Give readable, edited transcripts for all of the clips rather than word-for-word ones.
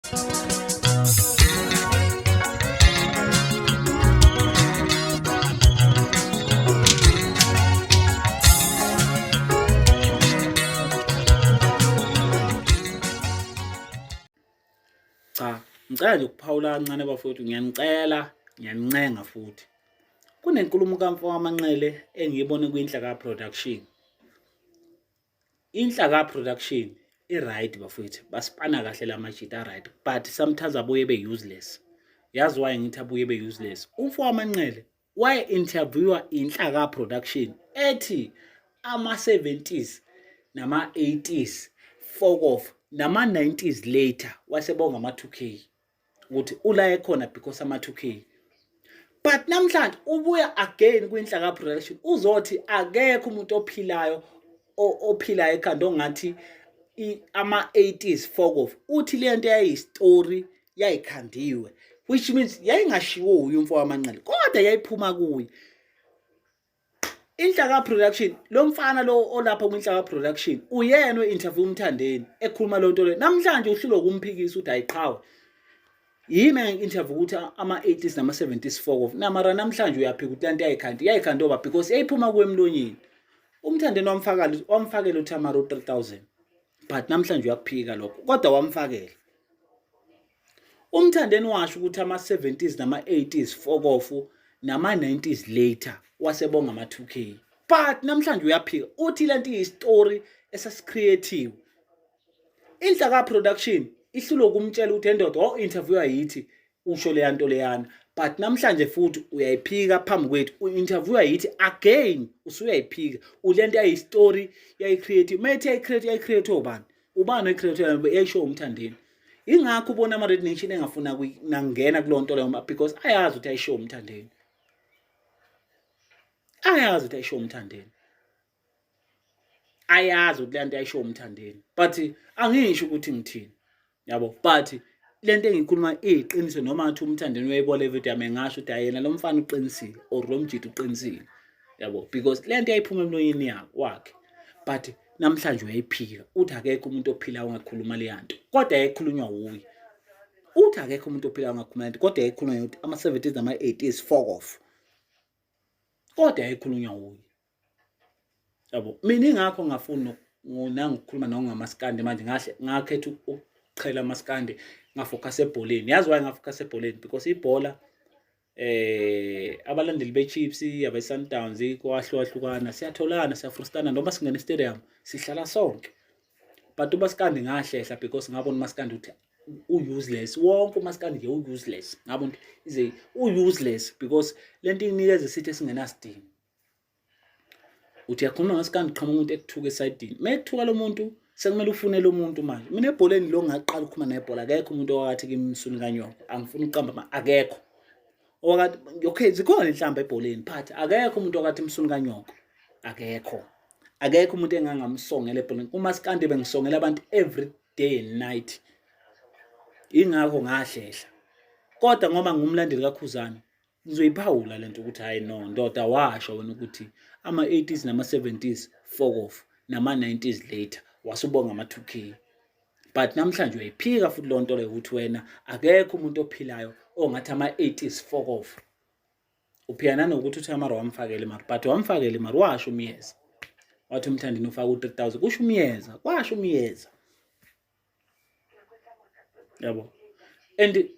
Cha, ngicela nje ukuphawula kancane bafowethu, ngiyanicela, ngiyanincenga futhi. Kunenkulumo kamfo waManqele engiyibone kwiNhlaka Production. Inhlaka Production i-right bafowethu, basipana kahle la majita a-right, but sometimes abuye be-useless. Yazi why ngithi abuye be-useless? Umfo waManqele waye-interviewa Inhlaka Production ethi ama-70s nama-80s fokof nama-90s later wasebonga ama-2K ukuthi ula ekhona because ama-2K but namhlanje ubuya again kwinhlaka production uzothi akekho umuntu ophilayo ophilayo ekhanda ongathi ama-80s fokof uthi le nto yayiyistory yayikhandiwe which means yayingashiwo uye umfo wamanqele kodwa yayiphuma kuye Inhlaka Production lo mfana lo olapha kwinhlaka Production uyena we-interview uMthandeni ekhuluma lo nto le namhlanje uhlulwa ukumphikisa ukuthi ayiqhawe yimi engi-interview ukuthi ama-80s nama-70s four namara namhlanje uyaphika ukuthi lanto yayikhandi yayikhandi oba because yayiphuma kuwe emlonyeni uMthandeni wamfakela wamfakela uThamara u-3000 but namhlanje uyakuphika lokho kodwa wamfakela UMthandeni washo ukuthi ama-70s nama-80s fokofu nama-90s later wasebonga ama-2K but namhlanje uyaphika uthi lento iyistory esasicreatiwe Inhlaka Production ihlulwe ukumtshela ukuthi endoda wawu-interviewa yithi usho leya nto leyana but namhlanje futhi uyayiphika phambi kwethu u-interviewa yithi again usuyayiphika ulento yayistory yayi-creative uma ethi yayi-create yayi-create obani ubani oyi-create yayisho uMthandeni ingakho ubona ama-Red Nation engafuna nangena kuleyo nto leyo because ayazi ukuthi ayisho uMthandeni ayazi ukuthi ayisho uMthandeni ayazi ukuthi lento ayisho uMthandeni but angisho ukuthi ngithini yabo but lento engikhuluma iyiqiniso noma ngathi uMthandeni uyayibona le video yami ngasho ukuthi ayena lo mfana uqinisile or lo mjidi uqinisile yabo because lento yayiphuma emlonyeni yakhe wakhe but namhlanje uyayiphika uthi akekho umuntu ophilayo ongakhuluma leya nto kodwa yayikhulunywa wuye uthi akekho umuntu ophilayo ongakhuluma lento kodwa yayikhulunywa ukuthi ama-70s nama-80s fuck off kodwa yayikhulunywa wuye yabo mina ingakho ngafuni nangokukhuluma nongamaskandi manje ngahle ngakhetha ukuqhela amaskandi ngafocus ebholeni yazi why ngafocus ebholeni because ibhola abalandeli beChiefs abeSundowns kwahlukahlukana siyatholana siyafrustana noma singena estadium sihlala sonke but umaskandi ngahlehla because ngabona umaskandi ukuthi u-useless wonke umaskandi nje u-useless ngabona ukuthi ize u-useless because lento inikeza isitho esingenasidingo uthi yakhuluma ngasikandi qhamuka umuntu ekuthuka esayidini uma ekuthuka lo muntu sekumele ufune lo muntu manje mina ebholeni lo ngaqala ukukhuluma nebhola akekho umuntu owakathi kimi msuni kanyoko angifuni ukuqamba akekho owakathi okay zikhona inhlamba ebholeni but akekho umuntu owakathi msuni kanyoko akekho akekho umuntu engangamsongela ebholeni umasikandi bengisongela abantu every day and night ingakho ngahlehla kodwa ngoba ngumlandeli kaKhuzani ngizoyiphawula lento ukuthi hayi no ndoda washo wena ukuthi ama-80s nama-70s fuck off nama-90s later wasubonga ama-2K but namhlanje uyayiphika futhi loo nto leyo ukuthi wena akekho umuntu ophilayo ongathi ama-80s fuck off uphika nanokuthi uThamara wamfakela imali but wamfakela imali washo uMyeza wathi uMthandeni ufaka u-3000 kusho uMyeza kwasho uMyeza yabo and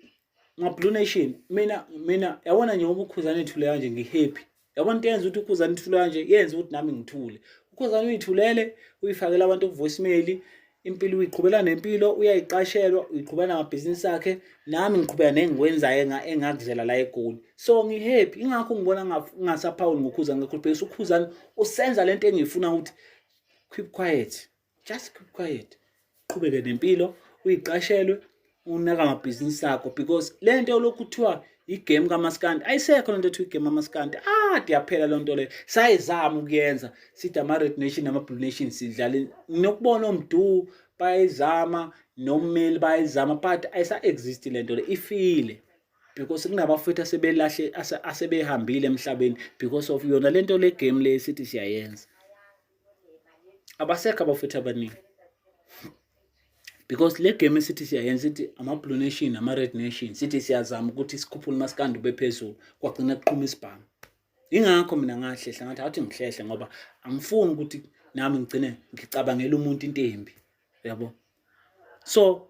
nga-Blue Nation mina mina yabona nje ngoba uKhuzani ethule kanje ngi-happy yabona into yenza ukuthi uKhuzani ethule kanje yenza ukuthi nami ngithule uKhuzani uyithulele uyifakela abantu ku-voicemail impilo uyiqhubela nempilo uyayiqashelwa uyiqhubela namabhizinisi akhe nami ngiqhubeka nengikwenzayo engakuzela la eGoli so ngi-happy ingakho ngibona ngingasaphawuli ngoKhuzani kakhulu because uKhuzani usenza lento engiyifuna ukuthi keep quiet just keep quiet qhubeke nempilo uyiqashelwe unaka amabhizinisi akho because le nto lokhu kuthiwa igame kamaskandi ayisekho lento ethiwa igame kamaskandi ade yaphela loo nto leyo sayizama ukuyenza sithi ama-Red Nation nama-Blue Nation sidlale nokubona omdu bayayizama nommeli bayayizama but ayisa-exist le nto le ifile because kunabafethu asebelahle asebehambile emhlabeni because of yona lento le game le sithi siyayenza abasekho abafethu abaningi. Because le game esithi siyayenza, sithi ama-Blue Nation, ama-Red Nation, sithi siyazama ukuthi sikhuphule umaskandi ube phezulu, kwagcina kuqhuma isibhamu. Ingakho mina ngahlehla, ngathi awuthi ngihlehle ngoba angifuni ukuthi nami ngigcine ngicabangela umuntu into embi, yabo. So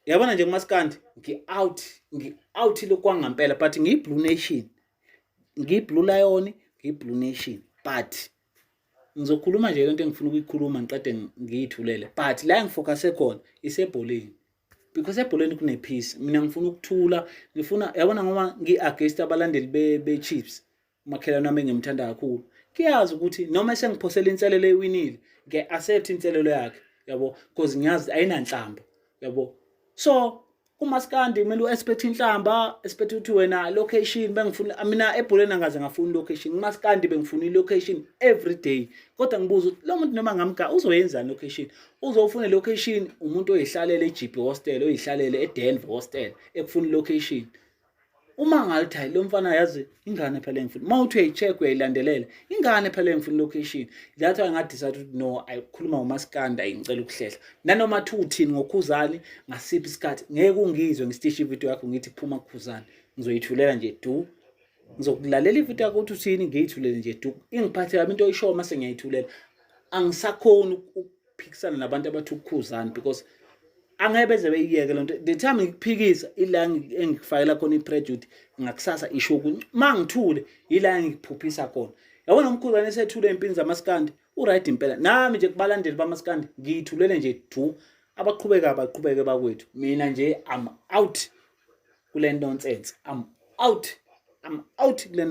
yabona nje kumaskandi ngi-out, ngi-out lokwangampela, but ngiyi-Blue Nation, ngiyi-Blue Lion, ngiyi-Blue Nation, but ngizokhuluma nje lento engifuna ukuyikhuluma, ngiqede ngiyithulele. But la engifocuse khona isebholeni, because ebholeni kune-peace. Mina ngifuna ukuthula, ngifuna, yabona, ngoba ngi-against abalandeli be-Chiefs, umakhelwane wami engimthanda kakhulu, kuyazi ukuthi noma esengiphosela inselelo ewinile, ngiya-accept inselelo yakhe, yabo, because ngiyazi ayinanhlamba, yabo. So kumaskandi kumele u-expect inhlamba, expect ukuthi wena location bengifuna mina. Ebholeni angaze ngafuna location, kumaskandi bengifuna i-location every day. Kodwa ngibuza ukuthi lo muntu noma ngamga uzoyenzani location? Uzofuna location umuntu oyihlalele eGP hostel, oyihlalele eDenver hostel, ekufuna location. Uma ngathi, "Hayi, lo mfana, yazi ingane phela engifuna," uma uthi uyayi-check, uyayilandelela ingane phela engifuna location. That's why ngadecide ukuthi no, ayikhuluma ngomaskandi, ayingicela ukuhlehla nanoma thi uthini ngoKhuzani ngasiphi isikhathi. Ngeke ungizwe ngistishe ividiyo yakho ngithi phuma kuKhuzani. Ngizoyithulela nje du, ngizokulalela ividiyo yakho ukuthi uthini, ngiyithulele nje du. Ingiphathe kabi into oyishoyo mase ngiyayithulela. Angisakhoni ukuphikisana nabantu abathi uKhuzani, because angeke beze beyiyeke lento. The time ngikuphikisa, ila engikufakela khona i-prejudice ngakusasa isho ukuthi uma ngithule ila engikuphuphisa khona. Yabona, uMkhuzane esethule empini zamaskandi, uright impela. Nami nje kubalandeli bamaskandi ngiyithulele nje du. Abaqhubeka baqhubeke bakwethu, mina nje I'm out kule nonsense. I'm out, I'm out kule.